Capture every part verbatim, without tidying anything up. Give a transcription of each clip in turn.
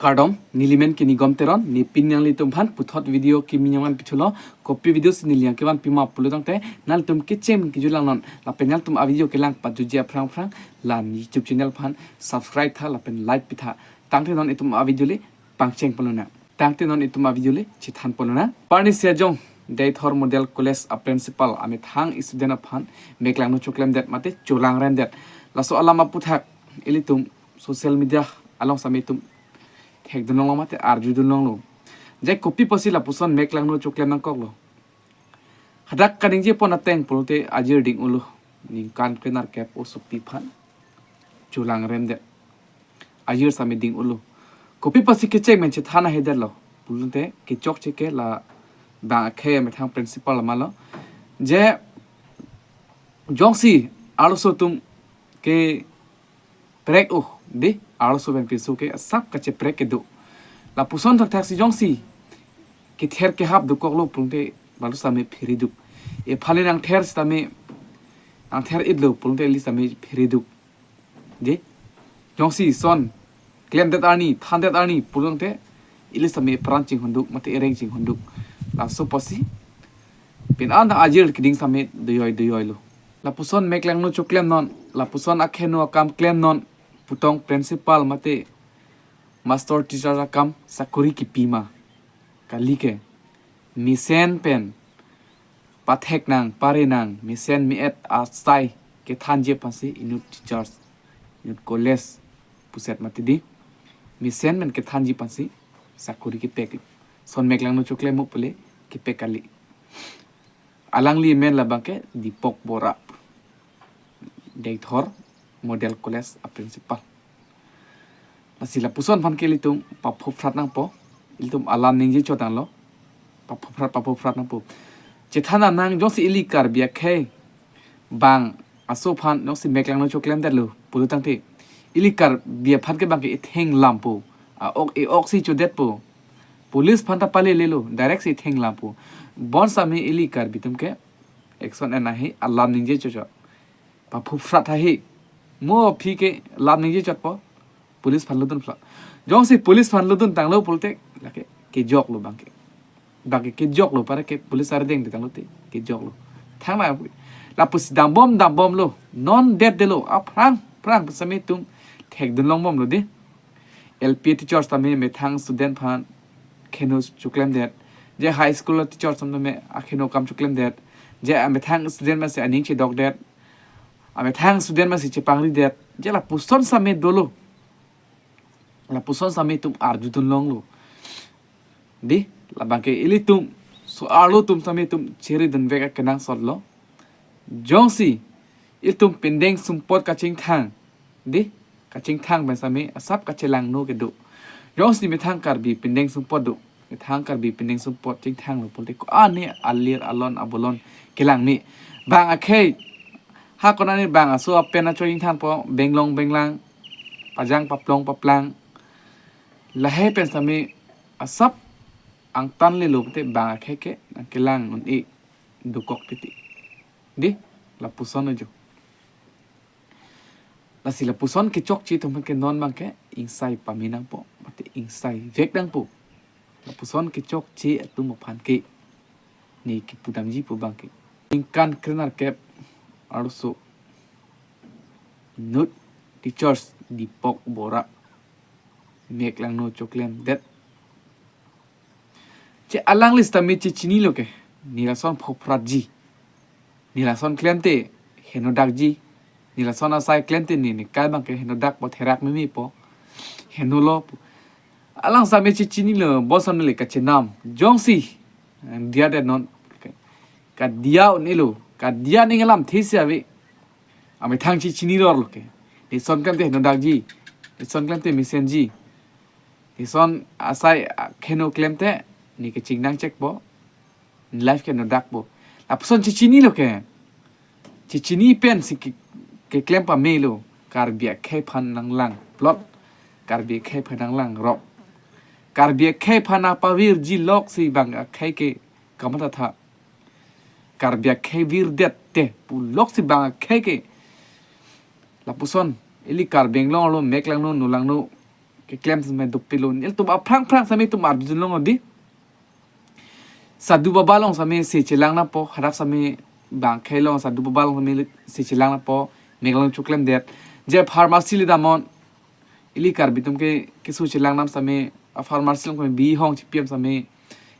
Kardom, nelimen ke Nigom Teron, ne pini nanglitum aphan puthot video kimi nangvan pithulo. Kopi video si neli nangkevan pima pulo tangte, nanglitum kecheng kejut langnon, lapen nanglitum a video kelang pajutji aphrang aphrang, la YouTube channel aphan subscribe tha lapen like pitha. Tangte non itum a video le pangcheng ponlonang. Tangte non itum a video le chethan ponlonang. Parni si ajong, Deithor Model College a principal amethang student aphan meklangno choklemdet mate cholangremdet, laso alam aputhak ilitum social media along sitame itum thekdunlonglo mate arjudunlonglo. Je kopi apotsi lapuson meklangno choklem nangkoklo. Hadak kaningje pon ateng pulote ajir ding-olo. Ningkan krenerkep osopi aphan cholangremdet. Ajir sitame ding-olo. Kopi apotsi kecheng pen chethan ahedetlo pulote kechokche ke la bang akhei amethang principal amalo. Je jongsi arloso atum ke prek uh, dei, arloso pen piso ke asap kacheprek kedo. Lapuson thakthaksi jongsi kether kehap dokoklo pulote balu sitame phereduk. Ephan le nangther sitame, nangther-itlo pulote ili sitame phereduk. Dei, jongsi son klemdet arni, thandet arni pulote ili sitame pran chinghonduk mate ereng chinghonduk. Laso apotsi pini an ajir keding sitame doyoi doyoilo. Lapuson meklangno choklemnon, lapuson akheno akam klemnon pu tong principal mate master teacher akam sakori kipi ma? Kali ke. Mesen pen pathek nang, pare nang, mesen me-et asai kethanji aphansi inut teachers, inut college puset mati dei. Mesen pen kethanji aphansi sakori kepek. Son meklangno choklem mo pule kepek kali. Alangli amen labang ke Dipok Bora, Deithor Model College a principal. Lasi lapuson aphan ke ilitum paphoprat nangpo, ilitum alam ningje chotanglo, paphoprat, paphoprat nangpo. Chethan nang, jongsi ili Karbi akhei bang aso aphan jongsi meklangno choklemdetlo pulo tangte, ili Karbi aphan ke bang ke ithenglampo, a-ok e-ok si chodetpo. Police aphan ta palelelo, direct si ithenglampo. Bonsitame ili Karbi atum ke action en ahi, alam ningje chochot. Paphoprat ahi. Mo aphi ke lam ningje chotpo, police aphan ludun phla. Jongsi police aphan ludun tanglo pulote lake kejoklo bang ke. Bang ke kejoklo, para ke police ardeng detanglote kejoklo. Thangnat lapusi dambom dambomlo. Non detdetlo. Aphrang phrang sitame itum thekdunlongbomlo dei. L P teachers tame methang student aphan kheno choklemdet. Je high school teachers tame akheno akam choklemdet. Je amethang student masi aning chedokdet. Amethang student masi chepangridet. Je lapuson sitame dolo. Lapuson sitame itum arjudunlonglo. Dei, labang ke ilitum so-arlo atum sitame itum cheridunvek akenangsotlo. Jongsi ilitum pindeng sumpot kachingthang, dei, kachingthang pen sitame asap kachelangno kedo. Jongsi methang Karbi pindeng sumpot do, methang Karbi pindeng sumpot chingthanglo pulote ko-an ne alir alon abolon kelang ne. Bang akhei, ha konane bang aso apen acho ingthanpo, benglong benglang, pajang paplong paplang. Lahei pen sitame asap angtan lelo pulote bang akhei ke nangkelang un-e dokok titi. Dei, lapuson ajo. Lasi lapuson kechokche atum aphan ke non bang ke ingsai pame nangpo, mate ingsaivek nangpo. Lapuson kechokche atum aphan ke ne kipudamji pu bang ke. Ningkan krenerkep arloso inut teachers Dipok Bora meklangno choklemdet. Je alangli sitame chechinilo ke, ne lason phopratji. Ne lason klemte henodakji. Ne lason asai klemte ne, ne kai bang ke henodakpo, therak memepo. Henolo pu. Alang sitame chechinilo, bonsitame le kachenam. Jongsi diyadet non, kadiya un-elo, kadiya ning alamthe si ave. Amethang chechinilo ke. Ne lason klemte henodakji. Ne lason klemte mesenji. Ne lason asai kheno klemte ne kachingnang chekpo. Ne life ke nodakpo. Lapuson chechinilo ke. Chechini pensi ke, keklem pamelo. Karbi akhei aphan nanglang plot. Karbi akhei aphan nanglang rok. Karbi akhei aphan nangpavirji loksi bang akhei ke kamatha tha. Karbi akhei virdet te pu loksi bang akhei ke. Lapuson ili Karbi Anglong arlo meklangno nolangno keklem same dopiklo. Ilitum aphrang phrang same itum arjudun longlo dei. Sadhu Baba along same si chelang nangpo, hadak same bang akhei along Sadhu Baba along same si chelang nangpo, mek langno choklemdet. Je pharmacy le damnon, ili Karbi atum ke keso chelang nam same, a pharmacy along same bihong chipi am same,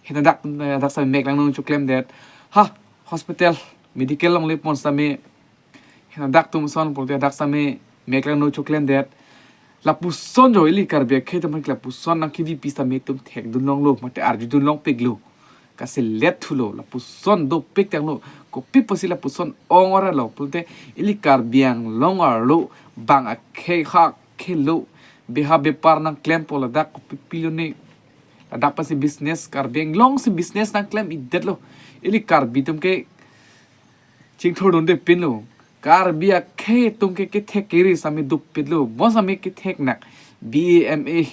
hena dak, dak same mek langno choklemdet. Ha, hospital, medical along le pon same, hena dak atum ason pulote dak same mek langno choklemdet. Lapuson jo ili Karbi akhei atum aphan lapuson nangkevi pi same itum thekdun longlo, mate arjudun longpiklo. Kaselet thulo, lapuson dopik tanglo. Kopi apotsi lapuson ong-ore lo pulote, ili Karbi Anglong arlo bang akhei ha khelo, beha bepar nangklempo, ladak kopi pilo ne. Ladak apotsi business, Karbi Anglong si business nangklem-idetlo. Ili Karbi atum ke chingthurdunde pinlo. Karbi akhei atum ke kethek keri same dopiklo. Mo same kethek nak. B A, M A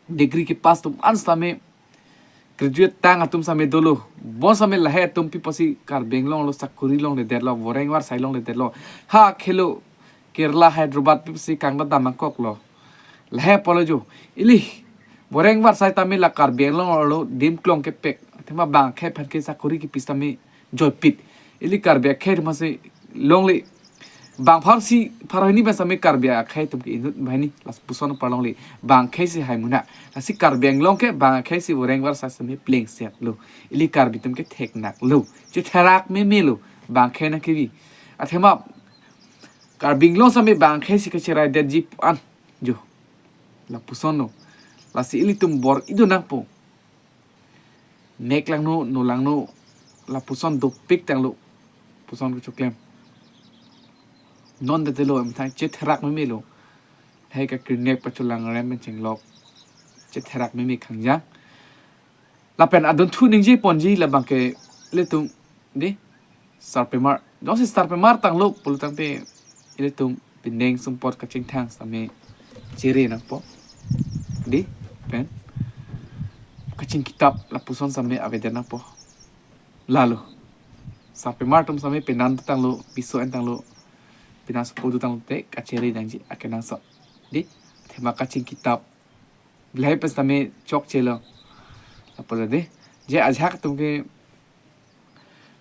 degree kepass atum an same, graduate tang atum same dolo. Mo same lahei atum pi apotsi Karbi Anglong arlo sakori longledetlo, voreng varsai longledetlo. Ha khelo Kerala, Hyderabad pi apotsi kangdam damnangkoklo. Lahei apotlo jo. Ili voreng varsai tame la Karbi Anglong arlo adim klong kepek. Athema bang akhei aphan ke sakori kepi same joipit. Ili Karbi akhei atum si longle. Bang pharo isi pharo hini pen same Karbi akhei atum ke inut banghini, lapuson apar longle. Bang akhei si hai muna. Lasi Karbi Anglong ke bang akhei si voreng varsai same plengsetlo. Ili Karbi atum ke theknaklo. Chetherak memelo. Bang akhei nangkevi. Athema Karbi Anglong same bang akhei si kacheraidetji pu an jo. Lapusonlo. Lasi ilitum bor-idun nangpo. Mek langno, no langno, lapuson dopik tanglo. Puson kechoklem. Non detelo, methang chetherak memelo. Lahei kakirnek pacholang rem pen chenglok. Chetherak meme khangjang. Lapen adunthu ningje ponji labang ke ilitum dei, sarpimar. Jongsi sarpimar tanglo pulo tangte ilitum pining sumpot kachingthang same chere nangpo. Dei, pen kachingkitap lapuson same avedet nangpo. Lalo. Sarpimar atum same penan tanglo, piso en tanglo, penan supo tanglo te kachere nangji akenangsot. Dei, athema kachingkitap lahei pen same chokchelo. Apotlo dei. Je ajahak atum ke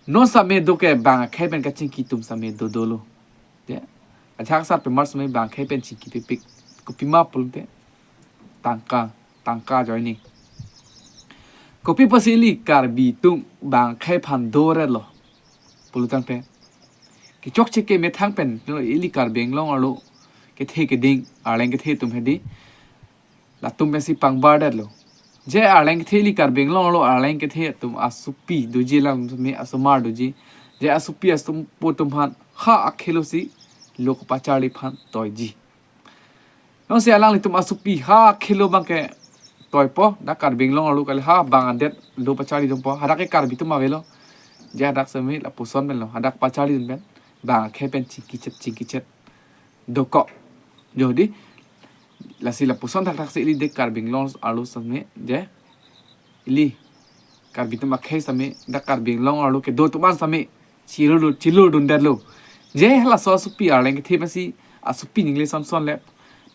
non same do ke bang akhei pen kachingki atum same dodolo. Je ajahak sarpimar same bang akhei pen chingkipipik. Kopima pulote tangka, tangka ajoine. Kopi apotsi ili Karbi atum bang akhei aphan doretlo pulo tangte, kechokche ke methang pen, no, ili Karbi Anglong arlo kethe keding, Arleng kethe atum hedi. Latum pensi pangbardetlo. Je Arleng kethe, ili Karbi Anglong arlo Arleng kethe atum asopi doji, lang me asomar doji. Je asopi asompo atum aphan ha akhelo si lo kepacharli aphan toiji. Jongsi alanglitum asopi ha akhelo abang ke toipo, dak Karbi Anglong arlo kali ha bang adet lo pacharlidunpo, hadak ke Karbi atum avelo. Je hadak same lapuson penlo, hadak pacharlidun pen bang akhei pen chingkichet chingkichet dokok. Jo dei, lasi lapuson thakthak si ili dei Karbi Anglong arlo same, je ili Karbi atum akhei same, dak Karbi Anglong arlo kedo atum an same chilur, chilurdundetlo. Je laso asopi Arleng kethe pensi asopi ningle son son le,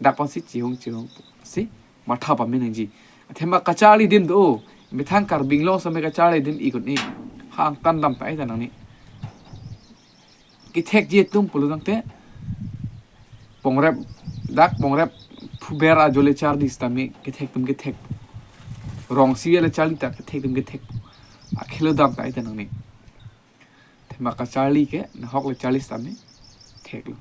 dak pensi chihung chihung si matha pame nangji. Athema kacharli adim do, methang Karbi Anglong same kacharli adim ikut ni hangtan dam ta-i ta nangne. Kethekji atum pulo tangte pongrep, dak pongrep phuber ajo le charli sitame kethek atum kethek. Rong si le charli ta kethek atum kethek. Akhelo dam ta-i ta nangne. Athema kacharli ke nahok le charli sitame theklo.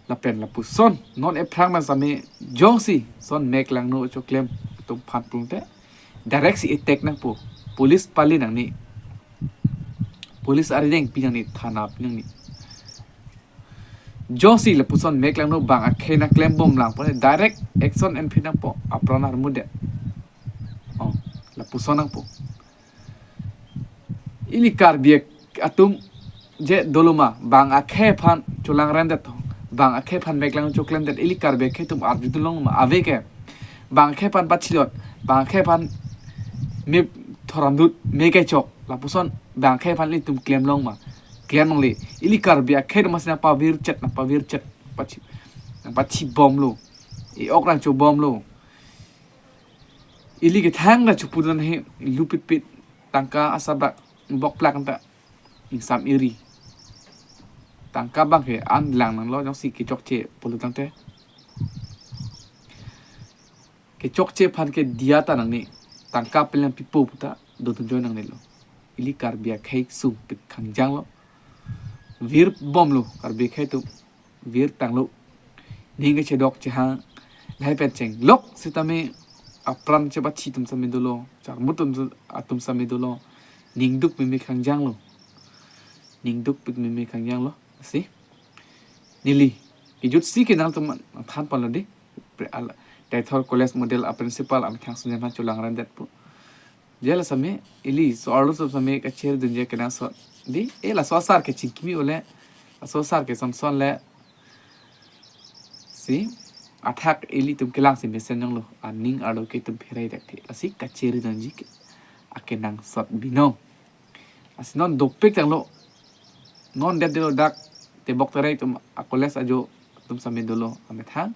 Lapen lapuson non ephrang pen same jongsi son mek langno choklem atum aphan pulote direct si attack nangpo, police pali nangne, police arideng pi nangne, thana pi nangne. Jongsi lapuson mek langno bang akhei nangklembom lang pulote direct action enphi nangpo, apran armudet. Oh, lapuson nangpo. Ili Karbi atum je doloma bang akhei aphan cholang remdet tho, bang akhei aphan mek lang choklemdet, ili Karbi akhei atum arjudun longma ave ke? Bang akhei aphan pachilot, bang akhei aphan me thoramdut, me kechok, lapuson bang akhei aphan ilitum klem longma? Klem longle. Ili Karbi akhei atum asi nangpavirchet, nangpavirchet, pachi, nangpachibomlo. E-ok rang chobomlo. Ili kethang ta chopudun he lupitpit tangka asabak bokplak ta ingsam iri. Tangka abang ke an lang nanglo jongsi kechokche pulo tangte. Kechokche aphan ke diya ta nangne, tangka pelang pipo puta dodun joi nangnelo. Ili Karbi akhei sungpik khangjanglo. Virbomlo Karbi akhei atum, virtanglo. Ning kechedok chehang lahai pen chenglok sitame apran chebachi atum sitame dolo, charmut atum, atum sitame dolo. Ning duk meme khangjanglo. Ning dukpik meme khangjanglo. Lasi neli kejutsi kenang atum thanponlo dei. Pre-, al-, Deithor College Model a-principal amethang sunem han cholang rendet pu. Je la sitame ili so-arlo so sitame kachirdunji kenangsot dei. E laso asar ke chingkimi ole, laso asar ke sonson le si athak ilitum kelang si mesen jonglo, aning arlo ke itum pherai dak the. Lasi kachirdunji ke akenangsot binong. Lasi non dopik tanglo. Non det delo dak tebok terei atum a-college ajo atum sitame dolo amethang.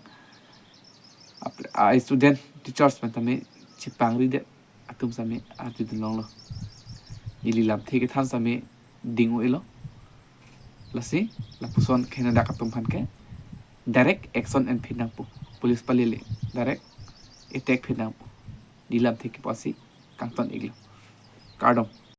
Ap-, a-student teachers pen tame chepangri det atum sitame arjudun longlo. Ili lamthe kethan sitame ding-o-elo. Lasi lapuson khenodak atum aphan ke direct action en phi nangpo. Police palele, direct attack phi nangpo. Dei lamthe kepu si kangton iklo. Kardom.